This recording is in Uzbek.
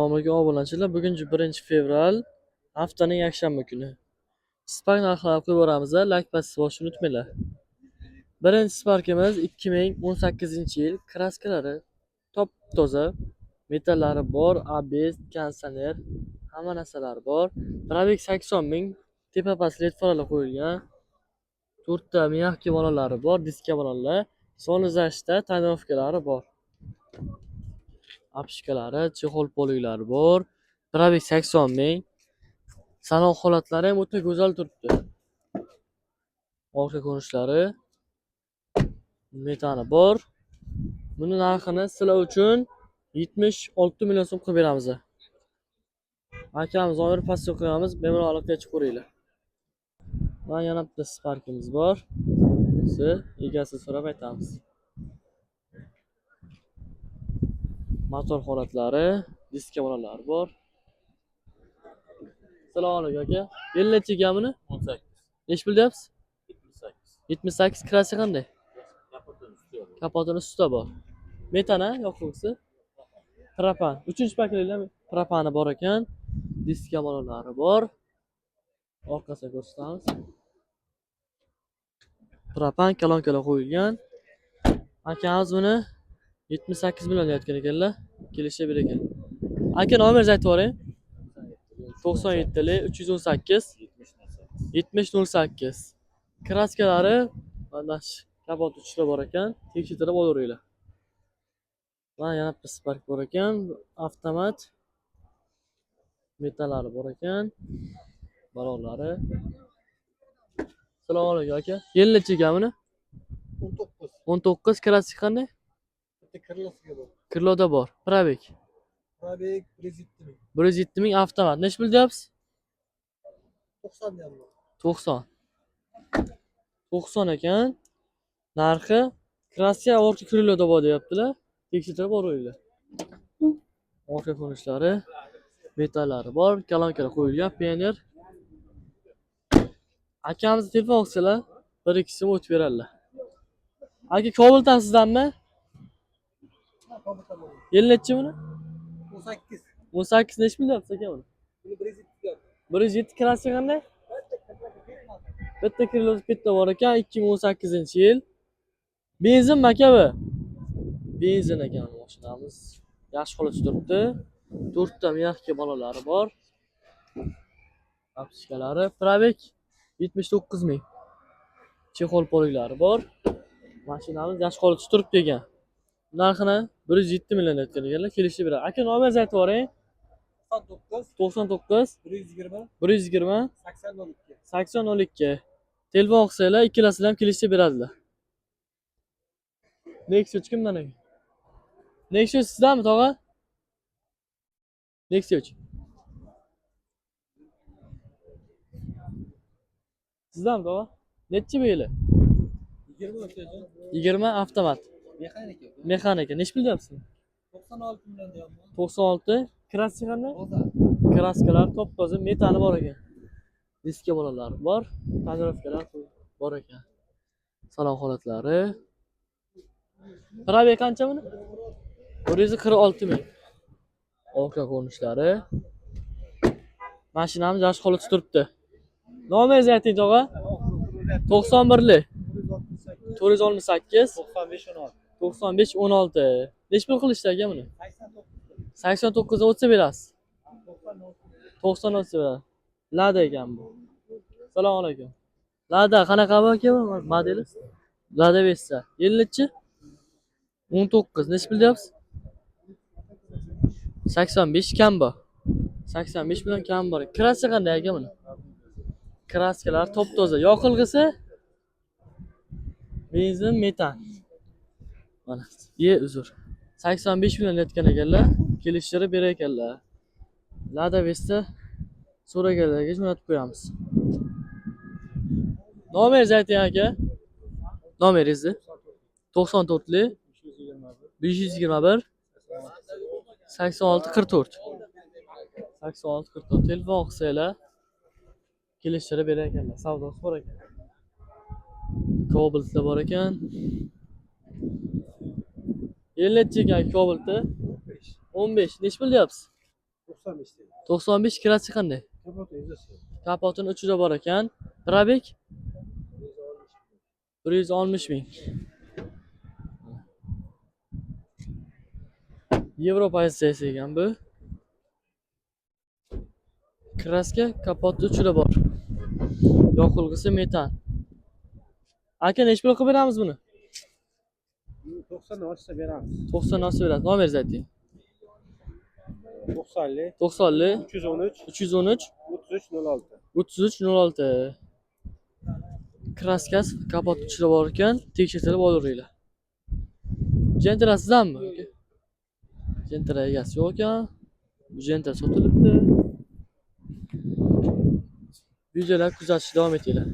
Assalomu alaykum obunachilar. Bugun 1-fevral, haftaning yakshanba kuni. Spark narxlarini qo'yib boramiz. Like bosishni unutmanglar. Birinchi Sparkimiz 2018-yil, kraskalari top-toza, metallari bor, ABS, konditsioner, hamma narsalari bor. Пробег 80 ming, tepa past led faralar qo'yilgan. To'rtta мягкий bolalari bor, diska bolalar, солнцезащита, tonirovkalari bor. Обшивка lari, чехол poliklari bor. Пробег 80 ming. Salon holatlari ham o'ta go'zal turibdi. Orqa ko'rinishlari, metani bor. Buni narxini sizlar uchun 76 million so'm qilib beramiz. Akamiz nomer pastga qo'yamiz, bemalol aloqaga chiqib ko'ringlar. Mana yana bitta Sparkimiz bor. Bunisi egasini so'rab aytamiz. Motor holatlari, diska bolalari bor. Assalomu alaykum aka. Yil necha ekan buni? 18. Nechi pul deyapsiz? 78. 78. Kraska qanday? Kapotini usti bor. Kapotini ustida bor. Metan a yoqilg'isi? Propan. Uchinchi paketlar propani bor ekan. Diska bolalari bor. Orqasini ko'rsatamiz. Propan kolonkalar qo'yilgan. Akamiz buni 78 million deyotgan ekanlar. Kelishib ekan. Aka, nomeringizni aytib yuboring. 97 318 70 70 08. Kraskalari mana shu kapot uchida bor ekan. Tekshirtirib olaveringlar. Mana yana bitta Spark bor ekan. Avtomat metallari bor ekan. Balonlari. Assalomu alaykum aka. Yil necha ekan buni? 19. 19. Kraska qanday? Bitta krылосиga bor. Крылоda bor. Пробег. Пробег 107 ming. 107 ming, avtomat. Nechi pul deyapsiz? 90 deyapman. 90. 90 ekan. Narxi, kraska orqa крылоda bor deyaptilar. Tekshirtirib boringlar. Orqa ko'rinishlari, metallari bor, kolonkalar qo'yilgan, Pioneer. Akamizni telefon qilsalar, bir ikki so'm o'tib beradilar. Aka, Cobaltdan sizdanmi? Kometa bor. Yil nechi buni? 18. 18. Nechi pul deyapsiz aka buni? Buni 107 deyapman. 107. Kraska qanday? Bitta крылоga ketmadi. Bitta крылоsi bitta bor ekan, 2018-yil. Benzinmi aka bu? Benzin ekan mashinamiz. Yaxshi holatda turibdi. To'rtta мягкий bolalari bor. Обшивка lari, пробег 79 ming. Чехол poliklari bor. Mashinamiz yaxshi holatda turibdi ekan. Narxini 107 million aytgan ekanlar, kelishib beradi. Aka, nomeringizni aytib yuboring. 99 99 120 120 80 02. 80 02. Telefon qilsanglar, ikkalasini ham kelishib beradilar. Nexia 3 kimdan aka? Nexia sizdami, tog'a? Nexia 3. Sizdami, tog'a? Nechi bu yili? 20 o'tadi. 20, avtomat. Mexanika. Mexanika. Nechi pul deyapsiz? 96 million deyapman. 96. Kraska qanday? Toza. Kraskalar top-toza, metani bor ekan. Diska bolalari bor, tonirovkalar bor ekan. Salon holatlari. Пробег qancha buni? 146 ming. Orqa ko'rinishlari. Mashinamiz yaxshi holatda turibdi. Nomeringizni ayting, tog'a. 91lik 468 95 16. 95 16. Nechi pul qilishdi aka buni? 89. 89 ga o'tsa berasiz. 90 90 o'tsa beradi. Lada ekan bu. Assalomu alaykum. Lada qanaqa bu aka bu modeli? Lada Vesta. Yil nechi? 19. Nechi pul deyapsiz? 85 kam bor. 85 million kam bor. Kraska qanday aka buni? Kraskalar top-toza. Yoqilg'isi? Benzin, metan. Mana. Ye, uzr. 85 million aytgan ekanlar. Kelishtirib berar ekanlar. Lada Vesta so'raganlarga jo'natib qo'yamiz. Nomeringizni ayting aka. Nomeringizni. 94lik 521 86 44. 86 44. Telefon qilsanglar kelishtirib berar ekanlar. Savdosi bor ekan. Cobaltlar bor ekan. Yil nechi ekan Cobaltni? 15. Nechi pul deyapsiz? 95 deydi. 95 kirasi qanday? Kapoti yuzasi. Kapotini uchida bor ekan. Пробег 160 ming. Yevro pozitsiyasi ekan bu. Краска kapotni uchida bor. Yoqilg'isi metan. Aka, nechi pul qilib beramiz buni? 90 ochsa beramiz. 90 olsa berasiz. Nomeringizni ayting. 90'li 90'li 313 313 33 06. 33 06. Краска si kapot ichida bor ekan, tekshirtirib olaveringlar. Gentra sizdanmi, aka? Gentra egasi yo'q ekan. Bu Gentra sotilibdi. Videolar kuzatishda davom etinglar.